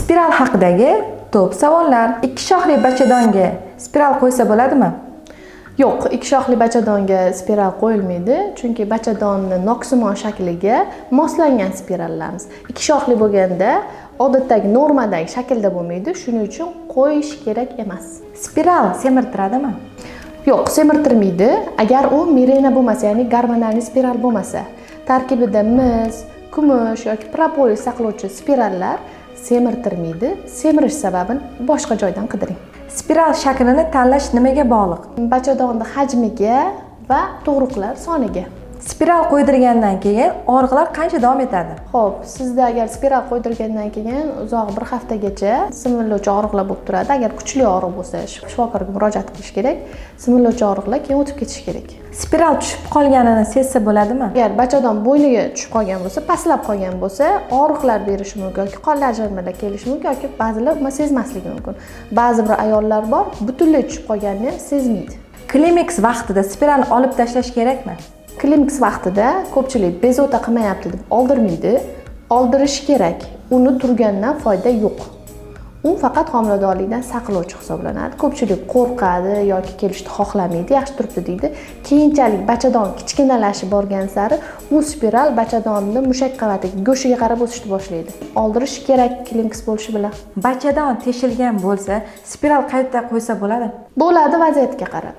Spiral haqidagi top savollar. Ikki shoxli bachadonga spiral qo'ysa bo'ladimi? Yo'q, ikki shoxli bachadonga spiral qo'yilmaydi, chunki bachadonni noksimon shakliga moslangan spirallarimiz. Ikki shoxli bo'lganda odatdagi normadagi shaklda bo'lmaydi, shuning uchun qo'yish kerak emas. Spiral semirtiradimi? Yo'q, semirtirmaydi. Agar u Mirena bo'lmasa, ya'ni gormonal spiral bo'lmasa, tarkibida mis, kumush yoki propolis saqlovchi spirallar semirtirmaydi. Semirish sababini boshqa joydan qidiring. Spiral shaklini tanlash nimaga bog'liq? Bachadonni hajmiga va tug'ruqlar soniga. Spiral qo'ydirgandan keyin og'riqlar qancha davom etadi? Xo'p, sizda agar spiral qo'ydirgandan keyin uzoq bir haftagacha simillovchi og'riqlar bo'lib turadi. Agar kuchli og'riq bo'lsa, shifokorga murojaat qilish kerak. Simillovchi og'riqlar keyin o'tib ketishi kerak. Spiral tushib qolganini sezsa bo'ladimi? Agar bachadon bo'yniga tushib qolgan bo'lsa, pastlab qolgan bo'lsa, og'riqlar berishi mumkin yoki qonli ajralmalar kelishi mumkin yoki ba'zilar umuman sezmasligi mumkin. Ba'zi bir ayollar bor, butunlay tushib qolganini ham sezmaydi. Klimaks vaqtida spiralni olib tashlash kerakmi? Klimaks vaqtida ko'pchilik bezovta qilmayapti deb oldirmaydi. Oldirish kerak. Uni turgandan foyda yo'q. U faqat homiladorlikdan saqlovchi hisoblanadi. Ko'pchilik qo'rqadi yoki kelishni xohlamaydi, yaxshi turibdi deydi. Keyinchalik bachadon kichkinalashib borgan sari u spiral bachadonni mushak qavatiga, go'shiga qarab o'sishni boshlaydi. Oldirish kerak klimaks bo'lishi bilan. Bachadon teshilgan bo'lsa, spiral qayta qo'ysa bo'ladi? Bo'ladi, vaziyatga qarab.